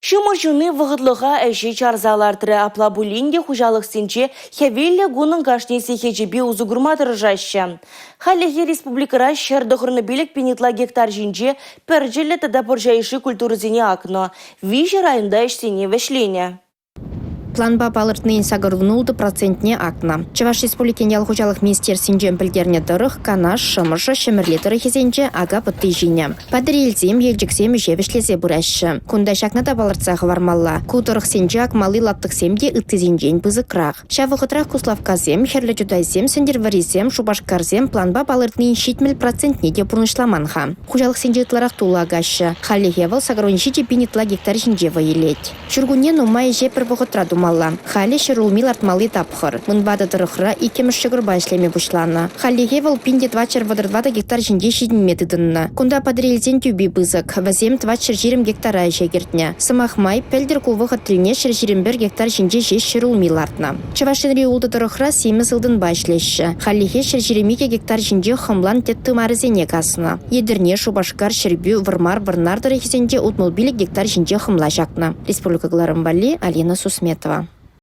Ҫумӑр ҫуни вӑхӑтлӑха ӗҫе чарса лартрӗ. Апла пулин те хуҫалӑхсенче хӗвеллӗ кунӑн кашни сехечӗпе усӑ курма тӑрӑшаҫҫӗ. Хальлӗхе республикӑра 195 пин ытла гектар ҫинче пӗрчӗллӗ тата пӑрҫа йышши культурӑсене акнӑ. Виҫӗ районта ӗҫсене вӗҫленӗ. Планпа палӑртнин 86 процентне акнӑ. Чӑваш Республикин ял хуҫалӑх министерствинчен пӗлтернӗ тӑрӑх, Канаш, Шӑмӑршӑ, Ҫӗмӗрле тӑрӑхӗсенче ака пӑтти ҫинӗ. Патӑрьелсем, Елчӗксем ӗҫе вӗҫлесе пыраҫҫӗ. Кунта ҫакна та палӑртса хӑвармалла, ку тӑрӑхсенче акмалли лаптӑксем те ыттисенчен пысӑкрах. Ҫав вӑхӑтрах Куславккасем, Хӗрлӗ Чутайсем, Сӗнтӗрвӑррисем, Шупашкарсем планпа палӑртнин 70 процентне те пурнӑҫламан-ха. Хуҫалӑхсенче ытларах тулӑ акаҫҫӗ. Хальлӗхе вӑл 87 пин ытла гектар ҫинче вӑй илет. Ҫуркунне нумай ӗҫе пӗр вӑхӑтра тумалла. Халӗ ҫӗрулми лартмалли тапхӑр. Мӑн ватӑ тӑрӑхра иккӗмӗш ҫӑкӑрпа ӗҫлеме пуҫланӑ. Хальлӗхе вӑл 1434 гектар ҫинче ҫитӗнме тытӑннӑ. Кунта Патӑрьелсен тӳпи пысӑк. Вӗсем 420 гектара ӗҫе кӗртнӗ. Сӑмах май, пӗлтӗр ку вӑхӑт тӗлне 121 гектар ҫинче ҫеҫ ҫӗрулми лартнӑ. Чӑваш Енри ултӑ тӑрӑхра симӗс ылтӑнпа ӗҫлеҫҫӗ. Хальлӗхе 122 гектар ҫинче хӑмлан тӗп тымарӗсене каснӑ. Етӗрне, Шупашкар, Ҫӗрпӳ, Вӑрмар, Вӑрнар тӑрӑхӗсенче 65 гектар ҫинче хӑмла ҫакнӑ. Республика кӑларӑм валли Алина Сусметова.